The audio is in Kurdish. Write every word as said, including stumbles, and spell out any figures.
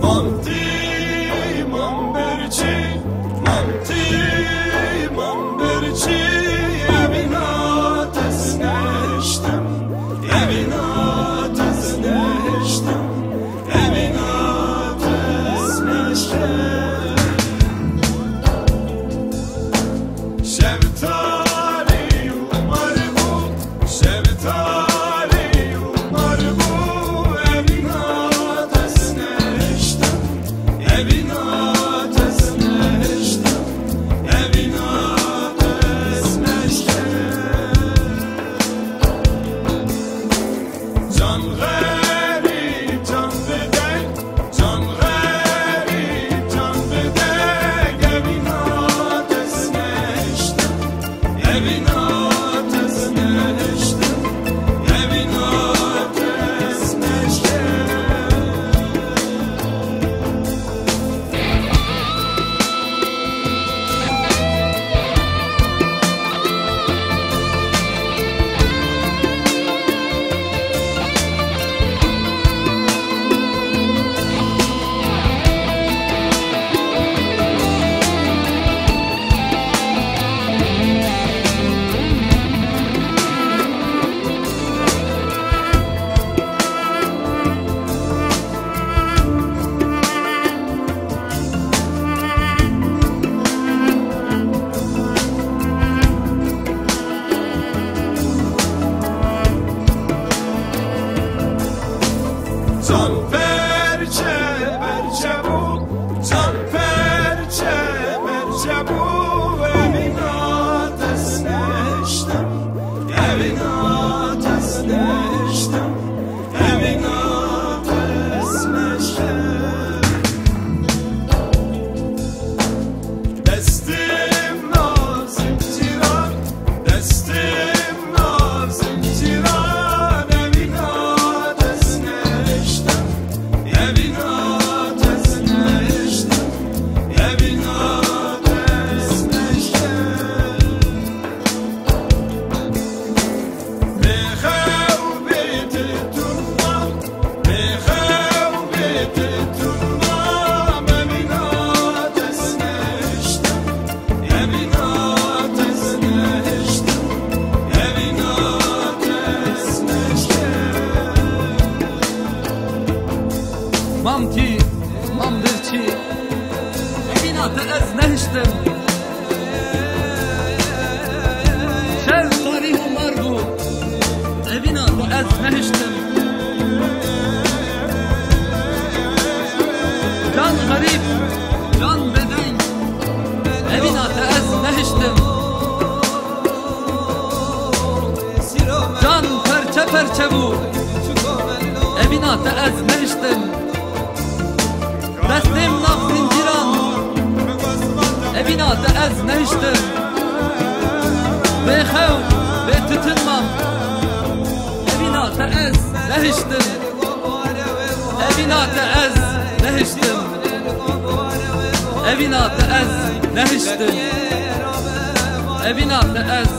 Mantî, mam birçî, mantî, mam birçî, evîna te ez nehiştim, evîna te ez nehiştim, evîna te ez nehiştim. Şeftalî û marbû, şeftalî û marbû, evîna te ez nehiştim, evîna te ez nehiştim, evîna te ez nehiştim. Can xerîb, can bide, can xerîb, can bide, evîna te ez nehiştim, evîna te ez nehiştim, evîna te ez nehiştim. Can perçe perçe bû, can perçe perçe bû, evîna te ez nehiştim, evîna te ez nehiştim. Evîna te ez nehiştim. Destê min a zincîran, destê min a zincîran, evîna te ez nehiştim, evîna te ez nehiştim, evîna te ez nehiştim. Bê xew bê tu tûna, bê xew bê tu tûna, evîna te ez nehiştim, evîna te ez nehiştim, evîna te ez nehiştim. Mam tî, mam birçî, evîna te ez nehiştim. Şev tarî û mar bû, evîna te ez nehiştim. Can xerîb, can bedeng, evîna te ez nehiştim. Can perçe perçe bû, evîna te ez nehiştim. Destê min nav zincîran, evîna te ez nehiştim. Bê xew, bê titin mam, evîna te ez nehiştim. Evîna te ez nehiştim. Evîna te ez nehiştim. Evîna te ez